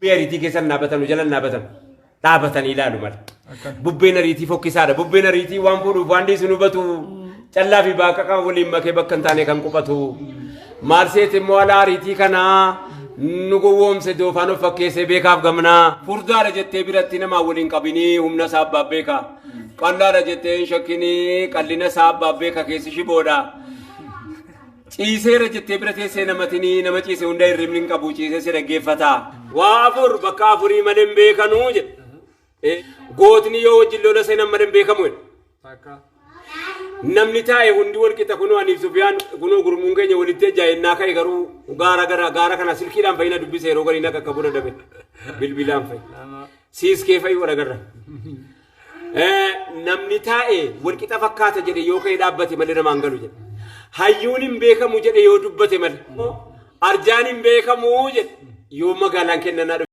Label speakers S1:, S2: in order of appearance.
S1: Bubbee ariitii keessa hin dhaabatanu jala hin dhaabatanu. Dhaabatanii ilaalu malee. Bubbeen ariitii fokkisaadha. Bubbeen ariitii waan fuudhuuf waan dhiisu hin hubatu. Callaa fi baaqaqaa waliin makee bakka hin taane kan quphatu. Maal seete immoo ala ariitii kanaa nu gowwoomse doofaan of fakkeessee beekaaf gamnaa. Furdaadha jettee biratti namaa waliin qabinii humna isaa abbaaf beeka. Qallaadha jettee hin shakkinii qallina isaa abbaaf beeka keessi shiboodha. Ciiseera jettee bira teessee namatinii nama ciise hunda hirribni hin qabu ciisee si dhaggeeffata. Waa afur bakka afurii malee hin beekanuu jedhe. Gootni yoo wajjin lola seenan malee hin beekamu jedhe. Namni taa'e hundi wal qixa kunoo aniif Sufiyaan kunoo gurmuun keenya walitti ajaa'ennaa ka'e garuu gaara gara gaara kana silkiidhaan fayyina dubbise yeroo gariin akka qabu dadhabe bilbilaan fa'i. Siiskee fa'i wal agarra. Namni taa'e walqixa fakkaata jedhe yoo ka'ee dhaabbate malee namaan galu jedhe. Hayyuun hin beekamu jedhe yoo dubbate malee. Arjaan hin beekamu jedhe yoo magaalaan kennanaa dhufe.